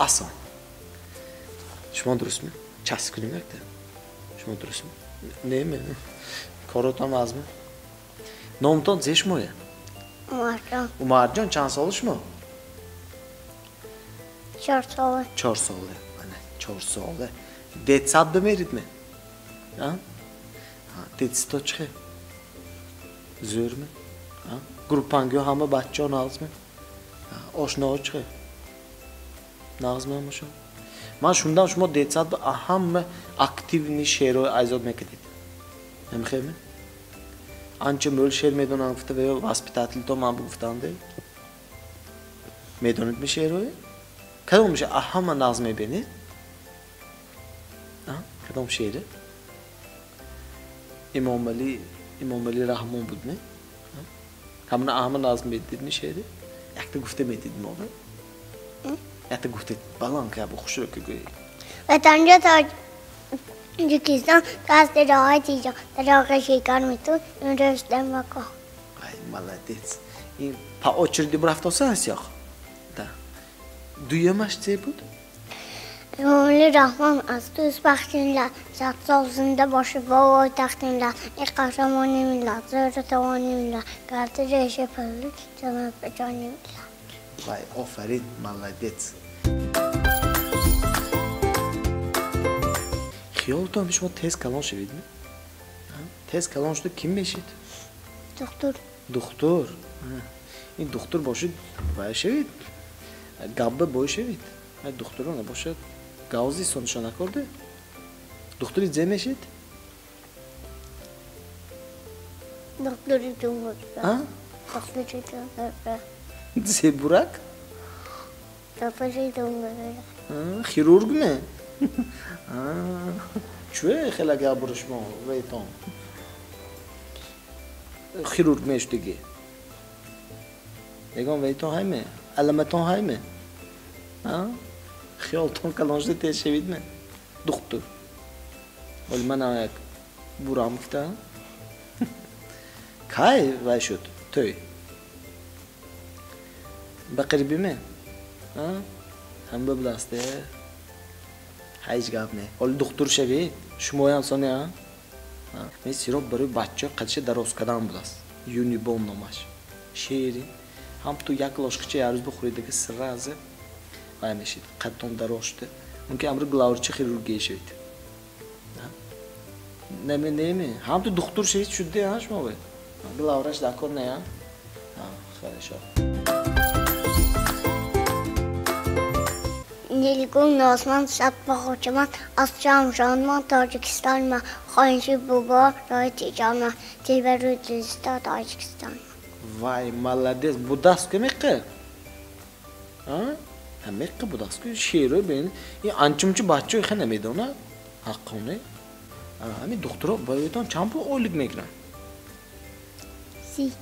Осон. Шумо дурустми? Часп кунем якта. Шумо дурустми? Не, ме. Коротон азми? Номтон зе шумоя? Умарҷон. Умарҷон, чанд сола шумо? 4 сола. 4 сола. Ана, 4 сола. Детсад бимеридми? А? Детсто чӣ? Зӯрми? Группангиҳо ҳама бачаҳо нағзми? Ошноҳо чӣ? Нағзми ҳамашон? Ман шунидам шумо детсад ба ҳама активни шеърҳои айзод мекардед. Намехоҳед? Анча мӯл шеър медонам гуфта ва ё воспитателито ман бигуфтанде. Медонед ми шеърҳое? Кадомша ҳама нағз мебинед? Кадом шеъре? Имомалӣ Раҳмон буд, не? Ҳамна ҳама нағз медидед ми шеъре? Якта гуфта медид мо? Якта гуфта баланд ка бо хушро ки гӯед. Ватанҷо Тоҷикистон дасти роҳи тиҷон, дароғи шикар метун, имрӯз дамако. Ай, молодец. Ин по очереди бурафтоса ҳаст ёқ? Да. Дуюмаш че буд? Эмомалӣ Раҳмон аз туст бахти миллат, 100 сол зинда бошед бобои тахти миллат, эй қаҳрамони миллат, зӯру тавони миллат, гарди реши паллу ҷаноб ба ҷони миллат. Вай, офарин, молодец. Хиёлтон шумо тез калон шавед? Тез калон шуда ким мешед? Духтур. Духтур. Ин духтур бошед, вай шавед? Габба бой шавед? Духтуро набошад, гавзи сонша накорде? Духтури зе мешед? Духтури думурка. Духтури думурка. Зе бурак? Духтури думурка. Хирург ме? Чӯе хела гап шумо вейтон? Хирург мешудиги. Ягон вейтон ҳайме? Аламатон ҳайме? Хиёлтон калон шуда тез шавид ме? Духтур. Оли манам як бурам гуфта. Кай вай шуд? Тӯй. Ба қарибӣ ме? Ҳама будасте. Ҳеҷ гап не. Оли духтур шавед, шумоям соня. Мен сироп барои бачаҳо қадиша дароз кардан будааст. Юнибон номаш. Шерин. Ҳам ту як ложкача як рӯз бихӯред, дига сразу вай мешид. Қадтон дароз шуда. Мумкин амри главврачи хирургия шавед. Неме, неме. Ҳам ту духтур шавед шуде, ҳа шумо вай. Главврач дар кор не, ҳа? Хорошо. Нилгун Нозман, садбоғочаман, аз ҷамшонман, Тоҷикистонман, хоҳиши бобо роҳи тиҷонман, дилбару дилиста Тоҷикистонман. Вай, молодец, будаст ку меққа? Меққа будаст ку шеърҳои бин. Ин анча-мунча бачаҳо хе намедонад. Ҳаққоне. Ҳамин духтуро ба ёдтон чанд пул ойлик мегиранд? 30.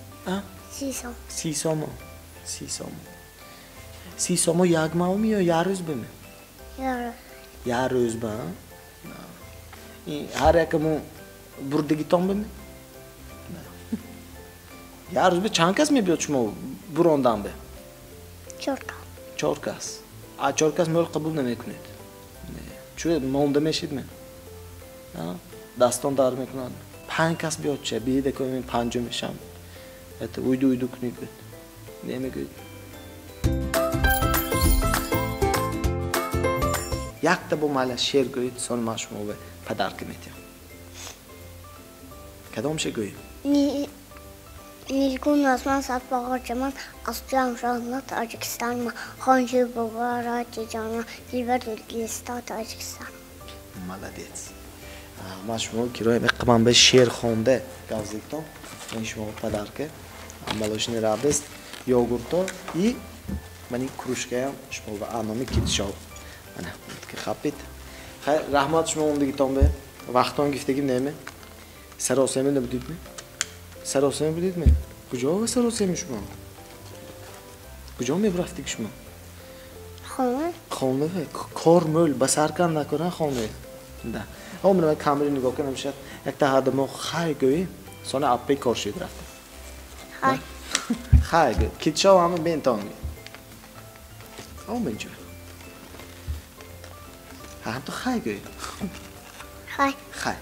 30 сом. 30 сомо. 30 сомо. 30 сомо як маҳ ё як рӯз бime? Як рӯз ба? Ин ҳар якамон бурдагитон бime? Як рӯз бе чанд кас мебиёд шумо бурондан бе? 4 кас. 4 кас. А 4 кас мӯл қабул намекунед? Чӯ монда мешид ме? Дастон дар мекунад. 5 кас биёд че? Биёда ко мен 5 мешам. Это уйду уйду кунед. Намегӯед. Якта бо майла шеър гӯед, сон ман шумо ба падарка метиҳам. Кадом шеър гӯем? Нилгун Нозман, садбоғочаман, аз ҷамшонман, Тоҷикистонман, хоҳиши бобо роҳи тиҷонман, дилбару дилиста Тоҷикистон. Молодец. Ман шумо кироя меққаман ба шеър хонда гавзиктон. Ман шумо падарка. Молочный радость, йогурто и ман ин кружкаям шумо ба номи Китшоу. Ана, ки хапид. Хайр, раҳмат шумо омдагитон бе. Вақтон гифтагим неме? Саросема набудидме? Саросема будидме? Куҷо саросема шумо? Куҷо мебрафтиг шумо? Хона. Хона. Кор мӯл ба сар кан накунан хона. Да. Ҳо ман камера нигоҳ кунам шояд якта ҳадамо хай гӯӣ, сона аппи кор шид рафта. Хай. Хай гӯ. Китшоу ҳама бентон. Оминҷо. Ҳам ту хай гӯй. Хай. Хай.